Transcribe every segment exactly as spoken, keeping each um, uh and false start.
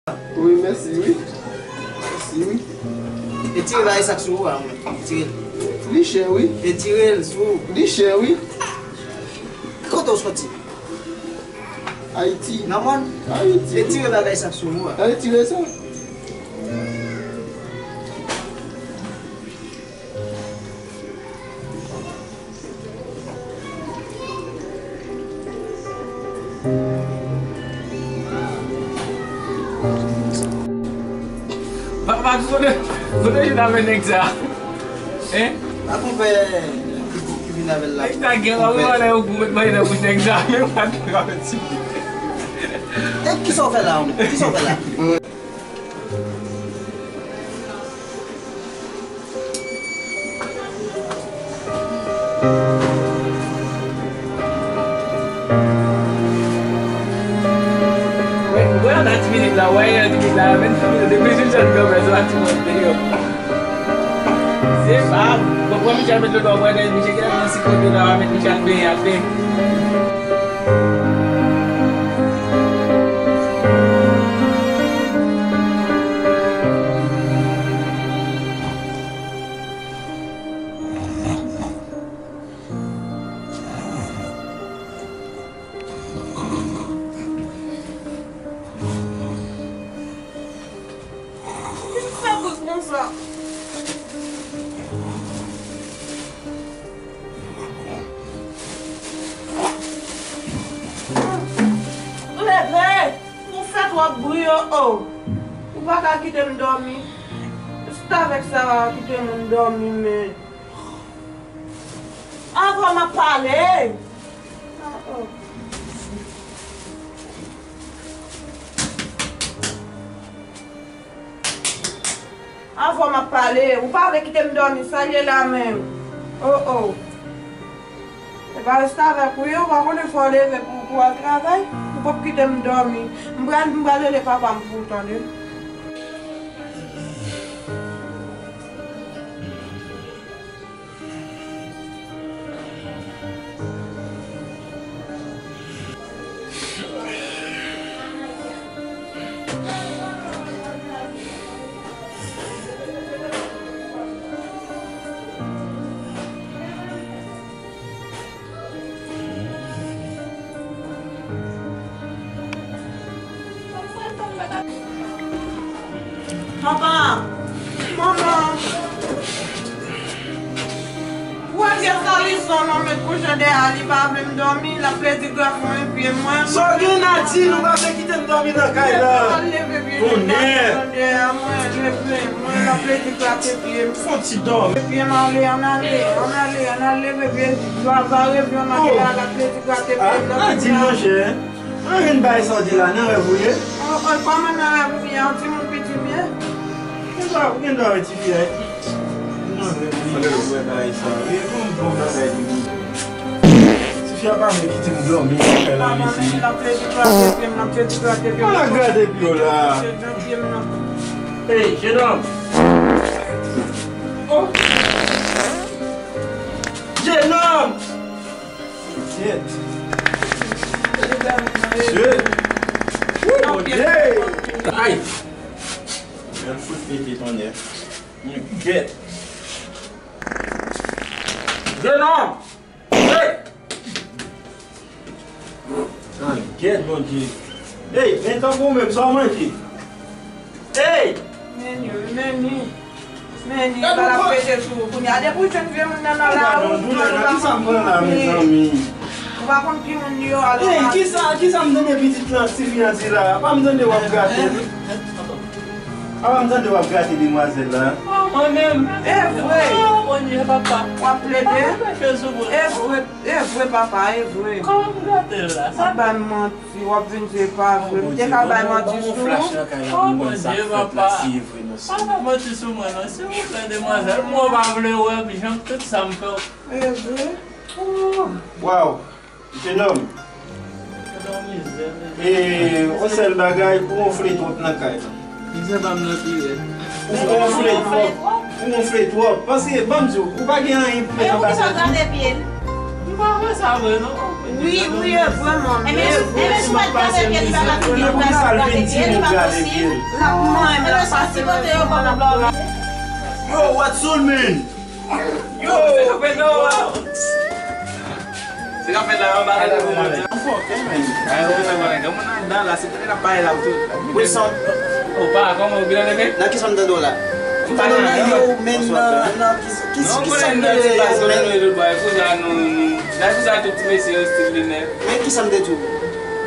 Wi, mèsi, wi. Mèsi, wi. Etire bagay sa k sou ou a, mwen. Etire l. Li chè, wi. Etire l sou ou. Li chè, wi. Ki kote w soti? Ayiti. Nan mòn? Ayiti. Etire bagay sa k sou ou a. Etire sa. Pa, pa, kote, kote w jwenn avè nèg sa? Hein? Pa konpè ki, ki vin avè l la. Nèg sa gen la, wi, wè lè yo gwo met manje nan bouch nèg sa. Men pa t avè ti. E kisa w fè la, ou? Kisa w fè la? Wè, wè, an ti minit la, wè, an ti minit la, menm ti minit, depi Michel kanpe, se pa ti moun deyò. Se pa, bon, pran Michel met lòt bò, wè, misye ki nan sikote la, va met Michel benyen atè. Ki fè bous konsa? Leve! Ou fè twòp bri, o, o. Ou pa ka kite m dòmi. Restavèk sa a kite moun dòmi, men. Avan m ap pale. Ah, oh. Avan m ap pale, ou pa vle kite m dòmi, sa l ye la menm? Oh, oh. E pa restavèk ou ye, ou pa konnen fò w leve pou, pou w al travay? Ou p ap kite m dòmi. M pral, m pral rele papa m pou ou, tande. Papa! Manman! Ou wè pye sa li sòl, mwen met kouche dèyè a, li pa vle m dòmi, l ap pedi grafon e pye mwen. Sa w gen, Nadine? Ou pa vle kite m dòmi nan kay la? Al leve pye nèg la dèyè a mwen, leve mwen, l ap pedi grate pye m. Fon ti dòmi. Pye m ale, ann ale, ann ale, ann al leve pye, va, va revyon nan dèyè a, l ap pedi grate pye m nan. Nadine, monchè. Anyen bagay sa w di la, nan rèv ou ye? Oh, oh, kòman nan rèv ou ye? Yon timoun piti m ye? Ou gen dwa, ou gen dwa wè tifi a. Nan rèv ou wè bagay sa. Wi, bon, bon bagay li ye. Tifi a pa vle kite m dòmi nan kay la, mesye. Ala grate pye w la. Hey, jenòm! Oh! Jenòm! Shit. Shit. Wouy, Bondye. Ay. Bèl kout pete tonnè. Mwen gèt. Jenòm. Hey. Mwen gèt, Bondye. Hey, men tankou w menm, sa w manje? Hey. Men yo, men yo. Men li pa la pete sou ou kounye a. Depi w jwenn vye moun nan nan lari, ou pa konn ki moun li ye. Ou pa konn ki moun li ye, alò. Ey, kisa, kisa m tande pitit lan, tifi an di la? Pa m tande w ap grate l? Apa m tande w ap grate demwazèl la? Oh, mwen menm. E vre. Oh, Bondye, papa. W ap plede? E vre, e vre, papa, e vre. Kòman m grate l la? Sa bay m manti. Si w ap vin di e pa vre, m te ka bay manti sou ou. Oh, Bondye, papa. Pa fè manti sou mwen, non, silvouplè, demwazèl. Mwen pa vle wè m, jan tout sa m fè w. E vre? Waw, jenòm. E, yon sèl bagay, ou wonfle twòp nan kay la. Mizè pa m nan pi rèd. Ou wonfle twòp. Ou wonfle twòp. Paske, ban m di w, ou pa gen anyen pou fè nan bagay. Pa wè sa vre, non? Wi, wi, e vrèman. Ebyen, ebyen, si w pa t gade pye l, li pa ka fini. Pou ki sa l vin di nou gade pye l? L ap manyen, l ap pase nan kote yo, kòm blan. Yo, Watson, man! Yo! Se k ap fèt la, yo, bagay la, yo, man. Anfòm, men. Ay, yo, men, bagay. Gen moun anndan la, se kote n ap bay la, tou. Wilson. Opa, kòman w, byen, men? Nan ki sa m tande w la? M tande w nan yo, men nan, nan ki, ki, ki sa m tande yo, men? Kounya nou, nou, la, se sa tout ti mesye yo, stil li nèf. Men ki sa m te di w?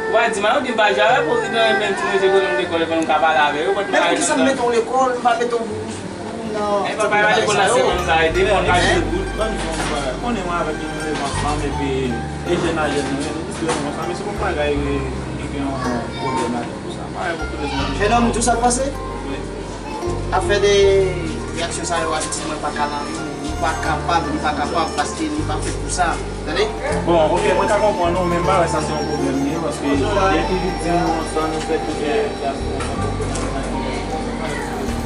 Ou pa di m, ou di m pa jwe avè prezidan, e menm ti mesye kote m te kòl, fò nou ka pale avè yo, men pou ki sa m mete w lekòl, m pa mete w nan ti bagay sa yo. Konnen mwen avèk li nou leve ansanm, epi e jèn a jèn nou ye, nou tout leve ansanm, e se pa yon bagay ki gen yon pwoblèm ladan pou sa. M pa wè pou ki rezon. Jènòm, ou di w sa k pase? Wi. Afè de reyaksyon sa yo, atitid mwen pa ka nan li, li pa kapab, li pa kapab, paske li pa fèt pou sa. Tande? Bon, ok, mwen ka konprann ou, men m pa wè sa se yon pwoblèm li ye, paske depi li di nou ansanm, nou fè tout bagay.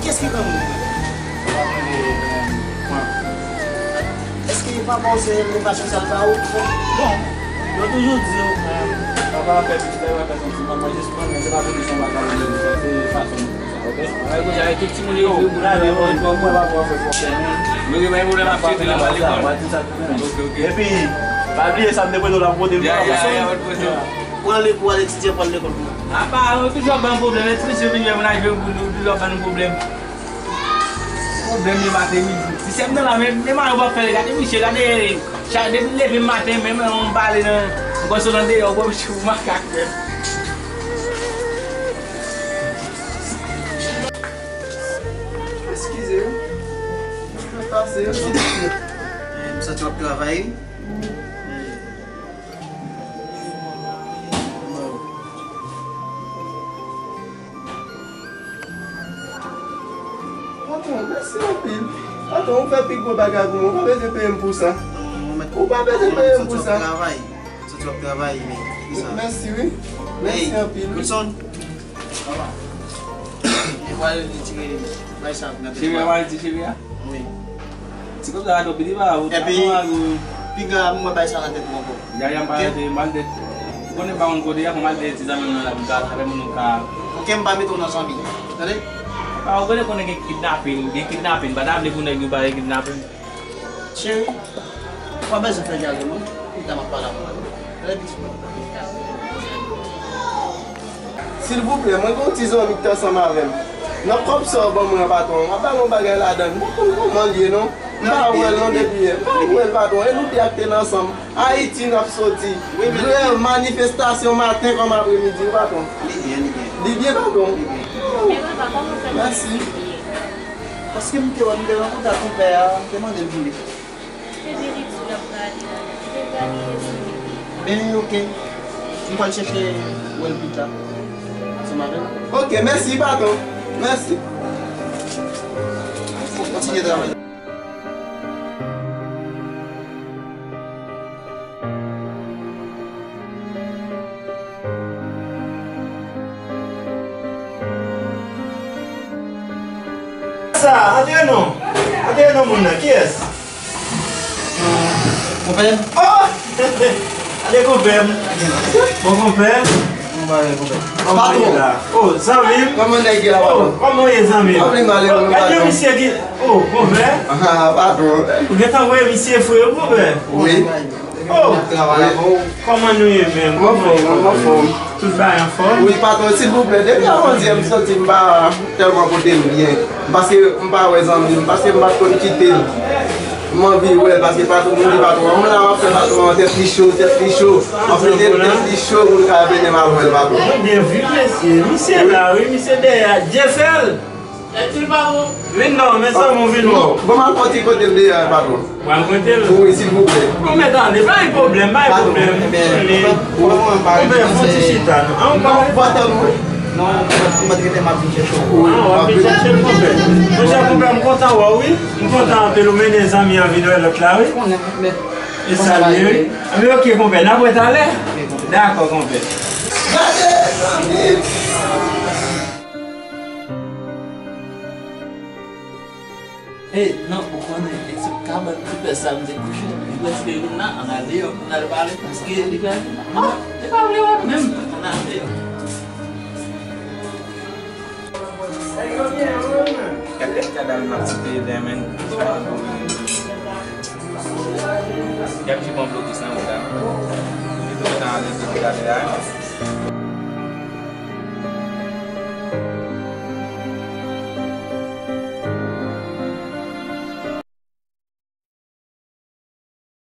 Kiyès ki granmoun? Èske papa w se edikasyon sa l ba ou? Bon, yo toujou di w, papa fè pitit la, yo fè santiman, mwen jis pran, men se pa pou di se yon bagay, se fason. Ok. Yo gen pa pwòp fè fòkè, men. Yo gen pa pwòp fè fòkè, men. Ok, ok. Epi, pa bliye sa m te prete w la pou pote l pou mwen. Pran li pou al etidye, pran l lekòl pou mwen. Apa, ou toujou ap ban m pwoblèm, epi si yo vin jwenn mennaj yo, ou toujou ap ban nou pwoblèm. Pwoblèm yo maten midi. Si se m nan la, men, men mayo w ap fè, gade misye, gade, chak depi l leve maten, menm yon bale nan, yon kòsonan deyò, bon, misye pou makak, menm. Eskize wi. Mwen pase yo. M santi w ap travay wi. Patwon, mèsi anpil. Patwon, ou fè pi gwo bagay pou mwen. Ou pa bezwen peye m pou sa. Ou pa bezwen peye m pou sa. Soti w ap travay, men ki sa? Mèsi wi. Mèsi anpil. Wilson. Papa. Li pral retire bay sa nan tèt. Cheri a pral retire cheve a? Wi. Ti kòb sa a twò piti pa ou. Epi, piga m wè bay sa nan tèt ou ankò. Yaya m pa rete mal tèt. Ou konnen m pa konn kote a, fò m al dèyè ti zanmi m nan la pou m ka, avè moun ou ka. Ok, m pa mete w nan zanmi. Tande? Pa ou konnen, konnen gen kidnapin, gen kidnapin. Pa ta vle pou nèg yo pa gen kidnapin. Cheri, ou pa bezwen fè jazi non. Pita m ap pale avè w. Tande pitit mwen. Silvouplè, mwen gen yon ti zanmi ki te ansanm avè m. Nan kòb sa w ban mwen an, patwon, m ap ba nou yon bagay ladan l. M pa konn kòman l ye non. M pa wè l non depi yè. M pa wè l, patwon. E nou de a k te nan ansanm. Ayiti n ap soti. Grèv, manifestasyon maten kòm apremidi, wi, patwon. Li byen, li byen. Li byen, patwon. Men papa, kòman w fè konnen li byen? Paske m te wè, m te rankontre ak konpè a, m te mande l pou li. Ebyen, li di w l ap prale la. Li te prale yè sou li. Ben, ok. M pral chèche wè l pita. Ansanm avè l. Ok, mèsi, patwon. Mèsi. Kontinye travay. Sa, antre non. Antre non, moun nan. Kiyès? Konpè. Oh! Gade konpè m. Bon, konpè. Bon bagay, konpè. Kòman w ye la? Oh, zanmi m. Kòman nèg ye la, patwon? Oh, kòman w ye, zanmi m? Gade yon misye ki, oh, konpè. Ah, patwon. Ou gentan voye misye fre, konpè? Wi. Oh! Kòman nou ye menm? M anfòm, m anfòm. Tout bagay anfòm? Wi, patwon, silvouplè, depi avandyè m soti, m pa tèlman pote m byen. Paske m pa wè zanmi m, paske m pa t konn kite l. M anvi wè l, paske patwon, moun di patwon an, m la, m ap fè patwon an tèt li cho, tèt li cho. Anpil tèt, tèt li cho, moun ka vini m al wè l, patwon. Mwen byen viv, mesye. Misye la, wi, misye dèyè a. Dye fè l. Vin non, mezanmi, vin non. Bon, m al pran ti kote l deyò a, patwon. Pran kote l? Wi, silvouplè. Bon, men tande, pa gen pwoblèm, pa gen pwoblèm. Konpè, fon ti chita non. An, konpè. Non, m ap rete, m ap vin chèche w. Ah, w ap vin chèche l, konpè. Monchè, konpè, m kontan wè w, wi. M kontan anpil ou mennen zanmi an vin wè lòt la, wi. E salye, wi. Anben, ok, konpè, n ap wè talè. Dakò, konpè. Gade, zanmi. E, non, ou konnen, e sou kabann ti pès sa m te kouche, li prèske vin la, ann al deyò pou n al pale, paske li pa, non, li pa vle wè m menm, ann al deyò. Gad kèk kadal m ap site demen. Gad ki bon blokis nan wout la. Li tou gentan ale tou gade la.